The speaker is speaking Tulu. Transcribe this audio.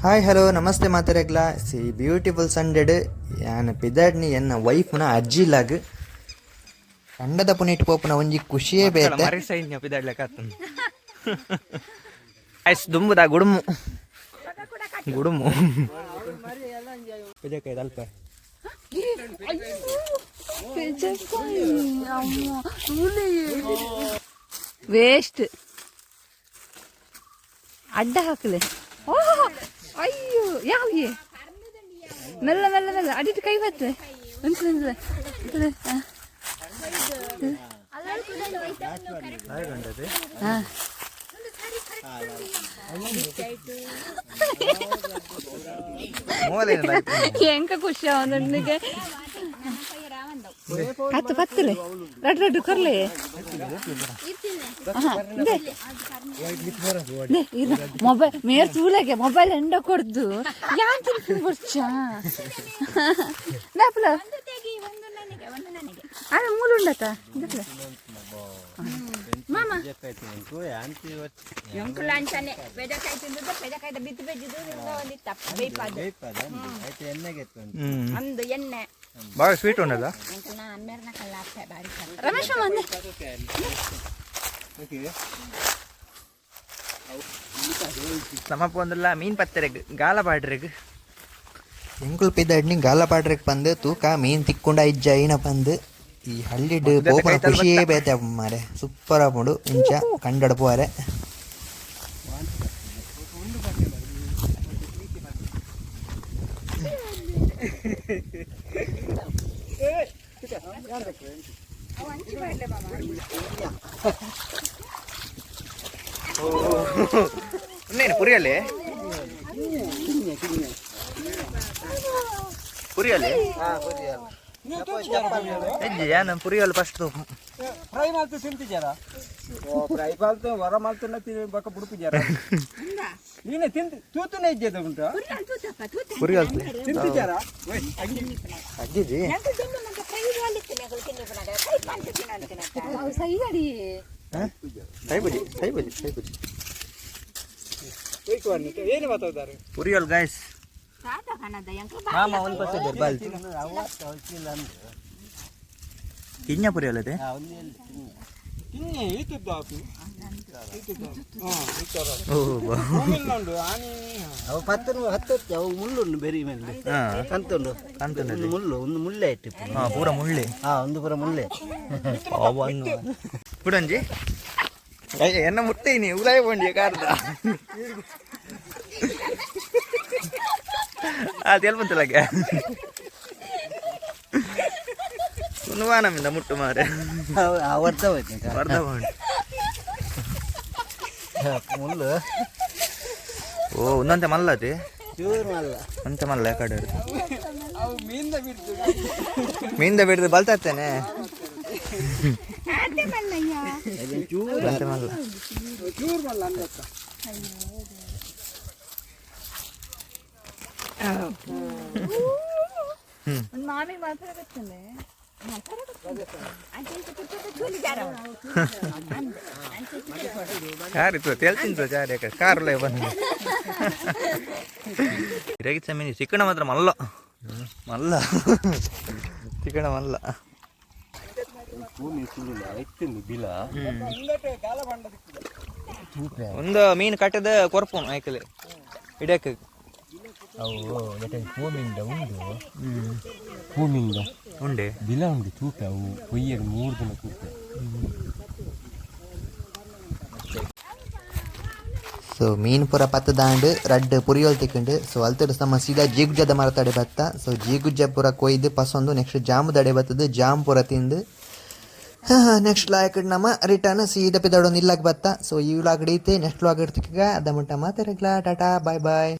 Hi hello ನಮಸ್ತೆ ಮಾತೆರೆಗ್ಲ. ಸಿ ಬ್ಯೂಟಿಫುಲ್ ಸಂಡೆಡ್ ಯಾನ್ ಪಿದಾಡ್ನಿ ಎನ್ನ ವೈಫ್ನ ಅಜ್ಜಿಲಾಗ್ ಕಂಡದ ಪುನೀಟ್ ಪೋಪುನ ಒಂಜಿ ಖುಷಿಯೇ ಬೇತೆ. ಮರಿ ಸೈನ್ಯ ಪಿದಾಡ್ಲಕ್ಕ ಆತಂದು ಐಸ್ ದುಂಬುದ ಗುಡುಮು ಗುಡುಮು ಪಿದಕೈದು ಅಲ್ಪ. ವೇಸ್ಟ್ ಅಡ್ಡ ಹಾಕಲೆ. ಓಹ್ ಅಯ್ಯೋ, ಯಾವ ಮೆಲ್ಲ ಮೆಲ್ಲ ಮೆಲ್ಲ ಅಡಿಟ್ಟು ಕೈ ಬತ್ತೆ. ಉಂಟು ಉಂಟು. ಹಾಂ. ಎಂಕ ಖುಷಿ ಅವನಿಗೆ. ಹತ್ತು ಪತ್ತಲೆ ರಡ್ಡು ರಡ್ಡು ಕೊರ್ಲೆ. ಮೊಬೈಲ್ ಮೇರ್ ತೂಲಗೆ ಮೊಬೈಲ್ ಎಂಡ ಕೊಡ್ದು ಯಾನ್ ತಿನ್ಕೊಂಡು ಬರ್ಚ ದಾಪಲ. ಅಲ್ಲ, ಮೂಲು ಉಂಡತ. ಮಾಮ. ಎಂಕುಲು ಅಂಚನೆ ಬೆಜಕಾಯಿ ತಿಂದದ್ದು, ಬೆಜಕಾಯ್ದ ಬಿತ್ತು ಬೆಜ್ಜಿದ್ದು ಒಂದಿತ್ತಪ್ಪ ಬೇಯ್ಪಾದು. ಅಂದು ಎಣ್ಣೆ. ಬಾಳ ಸ್ವೀಟ್ ಉಂಡಲ್ಲ. ಎಂಕಲ್ನ ಅಮ್ಮೇರ್ನ ಕಲ್ಲ ಅಪ್ಪೆ ಬಾರಿ ಚಂದ. ರಮೇಶ್ ಮಾಮ ಅಂದೆ. ನಮ್ಮಪ್ಪ ಒಂದಲ್ಲ ಮೀನ್ ಪತ್ತೆರೆಗ್ ಗಾಲ ಪಾಡ್ರೆಗ್. ಎಂಕುಲು ಪಿದಾಡ್ನಿ ಗಾಲ ಪಾಡ್ರೆಗ್ ಪಂದ್ ತೂಕ ಮೀನ್ ತಿಕ್ಕೊಂಡ ಇಜ್ಜ ಐನ ಪಂದ್. ಈ ಹಳ್ಳಿಡ್ ಪೋಪುನ ಖುಷಿಯೇ ಬೇತೆ ಮಾರೆ. ಸೂಪರ್ ಆಪುಂಡು ಇಂಚ ಕಂಡಡ್ ಪೋರೆ. ಇನ್ನೇನು ಪುರಿಯಲ್ಲಿ ಪುರಿಯಲ್ಲಿ ಹೆಜ್ಜೆ ಯಾನ ಪುರಿಯಲ್ಲಿ ಫಸ್ಟ್. ಫ್ರೈ ಮಾಲ್ತು ತಿಂತಿಜಾರ? ಫ್ರೈ ಮಾಲ್ತು ವರ ಮಾಲ್ತುನ ಬೊಕ ಬುಡುಪುಜಾರ? ನೀನೆ ತಿಂದು ತೂತುನೆ ಇಜ್ಜೆದ ಉಂಟು. ಪುರಿಯಲ್ಲಿ. ತಿಂತಿಜಾರ? ಅಜ್ಜಿಜಿ. ಎಂಕುಲು ತಿಂದು ಮಂತ ಫ್ರೈ ವಾಲಿತ್ತು ನೆಕುಲು ತಿನ್ನಿಪುನಗ ಕೈ ಪಂಚ ತಿನ್ನಂತಿನಕ್ಕ. ಸೈ ಅಡಿ. ಸೈಬುಜಿ ಸೈಬುಜಿ ಸೈಬುಜಿ. ಏನು ಮಾತಾಡ್ತಾರೆ? ಪುರಿಯಲ್ ಗಾಯ್ಸ್. ಸಾಕ ಕಣದ ಎಂಕುಲು. ಮಾಮ ಒಂದು ಪಸ್ಸೆ ಬಾಲ್ ಕಿಂಜ ಪುರಿಯಲ್ಲದೆ. ತಿನ್ನಿ ಈತದ್ದು ಆಪು. ಓ. ಉಂಡು ಆನಿ. ಅವು ಪತ್ತು ಹತ್ತು ಅವು ಮುಳ್ಳುಂಡು ಬೆರಿ ಮೇಲೆ. ಹಾಂ. ಕಂತುಂಡು. ಕಂತುಂಡು. ಒಂದು ಮುಳ್ಳು, ಒಂದು ಮುಳ್ಳೆ ಇಟ್ಟು. ಹಾಂ, ಪೂರ ಮುಳ್ಳೆ. ಹಾ, ಒಂದು ಪೂರ ಮುಳ್ಳೆ. ಪುಡಂಜಿ ಎನ್ನ ಮುಟ್ಟೈನಿ ಉಲಾಯ ಬೋಂಡಿ ಕಾರ್ದ ಅದು ಎಲ್ಲಿ ಬಂತಲಾಗೆ ನಮ್ಮಿಂದ ಮುಟ್ಟು ಮಾರೆ. ವರ್ಧ ಹೋಯ್ತು. ವರ್ಧ ಬೋಂಡಿ. ಮುಳ್ಳು. ಓ, ಒಂದಂತೆ ಮಲ್ಲತಿ. ಚೂರು ಮಲ್ಲ. ಅಂತೆ ಮಲ್ಲ ಕಡೆ. ಅವು ಮೀನ್ದ ಬಿಡ್ತು. ಮೀನ್ದ ಬಿಡ್ದು ಬಲ್ತಾತ್ತೇನೆ. ಚೂರು. ಅಂತೆ ಮಲ್ಲ. ಚೂರು ಮಲ್ಲ ಅಂದತ್ತ. ಒಂದು ಮಾಮಿ ಮಾತ್ರ ಗೊತ್ತಂದೆ. ಕಾರ್ ಇತ್ತು ತೇಲ್ತಿಂತು ಚಾರಿ ಯಾಕೆ ಕಾರ್ ಬಂದು ಇರಗಿತ್ತ ಮೀನು ಚಿಕ್ಕಣ ಮಾತ್ರ ಮಲ್ಲ ಮಲ್ಲ ಚಿಕ್ಕಣ ಮಲ್ಲ. ಒಂದು ಮೀನು ಕಟ್ಟದ ಕೊರ್ಪುನು ಆಯ್ಕಲೆ ಇಡಕ್ಕೆ. ಅವು ಭೂಮಿಂದ ಉಂಡು, ಭೂಮಿಂದ. ಉಂಡೆ. ಬಿಲ ಉಂಡು ತೂಪೆ. ಅವು ಕೊಯ್ಯಡು 3 ದಿನ ತೂಪೆ. ಸೊ ಮೀನ್ ಪೂರ ಪತ್ತು ದಾಂಡ್ ರಡ್ಡ್ ಪುರಿಯೋಲ್ ತಿಕ್ಕಂಡು. ಸೊ ಅಲ್ತಡ್ ಸಮ ಸೀದಾ ಜೀಗುಜ್ಜದ ಮರತಡೆ ಬತ್ತ. ಸೊ ಜೀಗುಜ್ಜ ಪೂರ ಕೊಯ್ದು ಪಸೊಂದು ನೆಕ್ಸ್ಟ್ ಜಾಮುದಡೆ ಬತ್ತದು ಜಾಮ್ ಪೂರ ತಿಂದು ನೆಕ್ಸ್ಟ್ ಲಾಯಕ್ ನಮ್ಮ ರಿಟರ್ನ್ ಸೀದಾ ಪಿದಡೊಂದು ಇಲ್ಲಾಗ ಬತ್ತ. ಸೊ ಈ ವ್ಲಾಗ್ ಹಿಡಿಯುತ್ತೆ. ನೆಕ್ಸ್ಟ್ ವ್ಲಾಗ್ ಇಡ್ತಿಕ್ಕ ಅದ ಮುಟ್ಟ ಮಾತಾಡಗ್ಲಾ. Tata, boy boy.